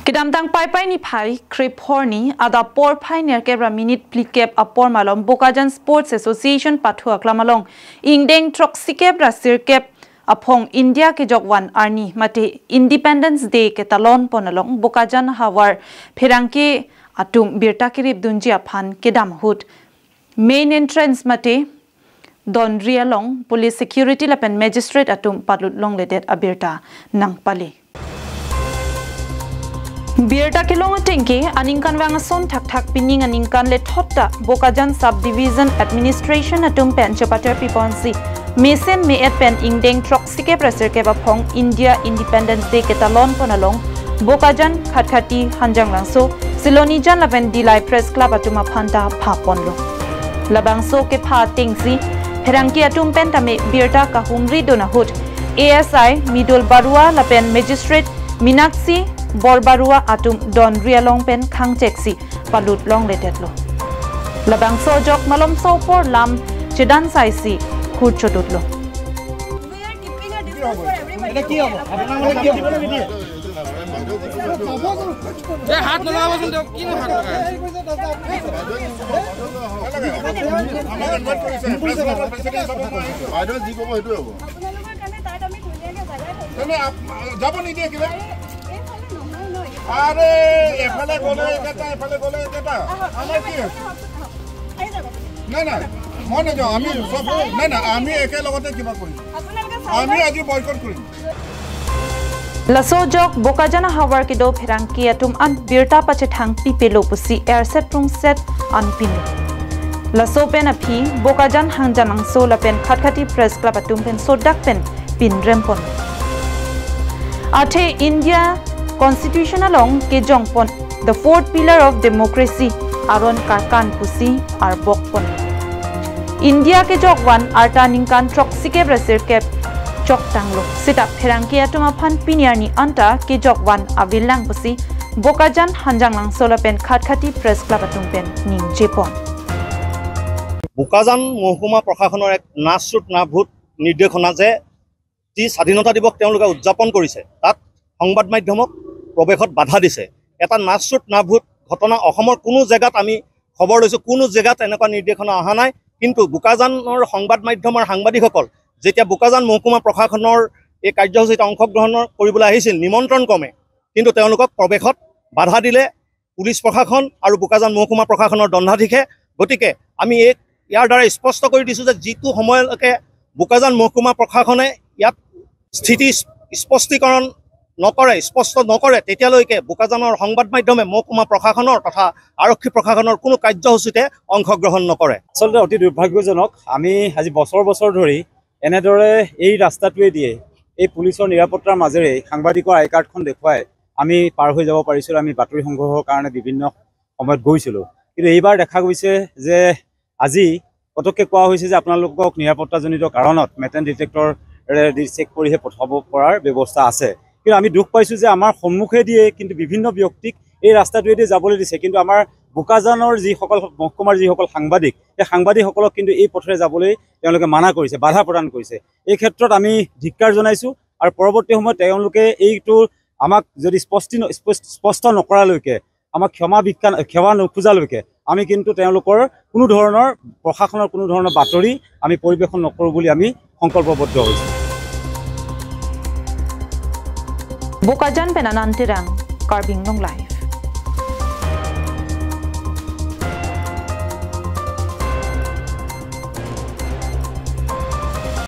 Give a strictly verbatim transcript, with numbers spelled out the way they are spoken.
Kedamtang Paipai niphai krepho arni adap porphai nerkep ra minute phlikep apor malom Bokajan Sports Association pathu aklam along ingdeng throksikep ra sirkep aphong India kejokvan arni mate Independence Day ketalon pon along Bokajan havar pherangke atum birta keripdunji aphan kedam ahut main entrance mate donri along police security lapen magistrate atum palut longledet abirta nangpale. Birta kelong atengke aningkanvang ason thakthak pining aningkan lethot ta Bokajan Subdivision Administration atum pen chepater piponsi mesen me-et pen ingdeng throksikep ra sirkep aphong India Independence Day ketalon pon along Bokajan, Khatkhati, Hanjanglangso, Silonijan lapen Dillai Press Club atum aphan ta phaponlo. Labangso kepha atengsi pherangke atum pen tame birta kahumri dun ahut A S I Midul Barua lapen Magistrate Minakshi Borbarua atum donri along pen khangcheksi palut longledetlo. Labangso ajok malomso apor lam chedan saisi khur chodutlo. We are keeping a distance for everybody. এটা কি হ'ব? আপোনালোকে কিয়? এই হাত নলগাবচোন, তেওঁক কিনো হাত লগায়? বাইদেউ যি ক'ব সেইটোৱে হ'ব। আপোনালোকৰ কাৰণে তাত আমি ধুনীয়াকে জেগা কৰিম। তেনে আপ-, যাব নিদিয়ে কিবা? এই, এইফালে নহয় ন, এইফালে। আৰে, এফালে গ'লে একেটা, এফালে গ'লে একেটা। আহক, আমাৰ কি? আহক, আহক। আহি যাব। নাই, নাই, মই নাযাওঁ। আমি চব, নাই, নাই, আমি একেলগতে কিবা কৰিম। আপোনালোকে চাওক। আমি আজি বয়কট কৰিম। Laso ajok Bokajan ahavar kedo pherangke atum an birta pachethang pipelo pusi erset rungset an pini. Laso pen aphi Bokajan, Hanjanglangso lapen Khatkhati Press Club atum pen sodak pen pinrem pon. Athe India Constitution along kejong pon the fourth pillar of democracy aron karkan pusi arbok pon. India kejokvan arta ningkan throksikep ra sirkep choktanglo. Seta pherangke atum aphan pini arni anta kejokvan avelang pusi Bokajan, Hanjanglangso lapen Khatkhati Press Club atum pen ningje pon. Bokajan মহকুমা প্ৰশাসনৰ এক নাচৰুট নাভূত নিৰ্দেশনা যে যি স্বাধীনতা দিৱস তেওঁলোকে উদযাপন কৰিছে, তাত সংবাদ মাধ্যমক প্ৰৱেশত বাধা দিছে। এটা নাচৰুট নাভূত ঘটনা। অসমৰ কোনো জেগাত আমি খবৰ লৈছোঁ, কোনো জেগাত এনেকুৱা নিৰ্দেশনা অহা নাই। কিন্তু বোকাজানৰ সংবাদ মাধ্যমৰ সাংবাদিকসকল যেতিয়া বোকাজান মহকুমা প্ৰশাসনৰ এই কাৰ্যসূচীত অংশগ্ৰহণ কৰিবলৈ আহিছিল নিমন্ত্ৰণ ক্ৰমে, কিন্তু তেওঁলোকক প্ৰৱেশত বাধা দিলে পুলিচ প্ৰশাসন আৰু বোকাজান মহকুমা প্ৰশাসনৰ দণ্ডাধীশে। গতিকে আমি এই, ইয়াৰ দ্বাৰা স্পষ্ট কৰি দিছোঁ যে যিটো সময়লৈকে বোকাজান মহকুমা প্ৰশাসনে ইয়াত স্থিতি স্প-, স্পষ্টীকৰণ নকৰে, স্পষ্ট নকৰে, তেতিয়ালৈকে বোকাজানৰ সংবাদ মাধ্যমে মহকুমা প্ৰশাসনৰ তথা আৰক্ষী প্ৰশাসনৰ কোনো কাৰ্যসূচীতে অংশগ্ৰহণ নকৰে। আচলতে অতি দুৰ্ভাগ্যজনক। আমি আজি বছৰ বছৰ ধৰি এনেদৰে এই ৰাস্তাটোৱেদিয়ে এই পুলিচৰ নিৰাপত্তাৰ মাজেৰে সাংবাদিকৰ আই কাৰ্ডখন দেখুৱাই আমি পাৰ হৈ যাব পাৰিছিলোঁ। আমি বাতৰি সংগ্ৰহৰ কাৰণে বিভিন্ন সময়ত গৈছিলোঁ, কিন্তু এইবাৰ দেখা গৈছে যে আজি পটককে কোৱা হৈছে যে আপোনালোকক নিৰাপত্তাজনিত কাৰণত মেটেল ডিটেক্টৰেদি চেক কৰিহে পঠাব পৰাৰ ব্যৱস্থা আছে। কিন্তু আমি দুখ পাইছোঁ যে আমাৰ সন্মুখেদিয়ে কিন্তু বিভিন্ন ব্যক্তিক এই ৰাস্তাটোৱেদি যাবলৈ দিছে, কিন্তু আমাৰ বোকাজানৰ যিসকল মহকুমাৰ যিসকল সাংবাদিক, সেই সাংবাদিকসকলক কিন্তু এই পথেৰে যাবলৈ তেওঁলোকে মানা কৰিছে, বাধা প্ৰদান কৰিছে। এই ক্ষেত্ৰত আমি ধিক্কাৰ জনাইছোঁ আৰু পৰৱৰ্তী সময়ত তেওঁলোকে এইটো আমাক যদি স্পষ্টি ন-, স্পষ্ট, স্পষ্ট নকৰালৈকে, আমাক ক্ষমা ভিক্ষা, ক্ষমা নোখোজালৈকে আমি কিন্তু তেওঁলোকৰ কোনো ধৰণৰ, প্ৰশাসনৰ কোনো ধৰণৰ বাতৰি আমি পৰিৱেশন নকৰোঁ বুলি আমি সংকল্পবদ্ধ হৈছোঁ। Bokajan pen Anand Terang, Karbi Anglong Live.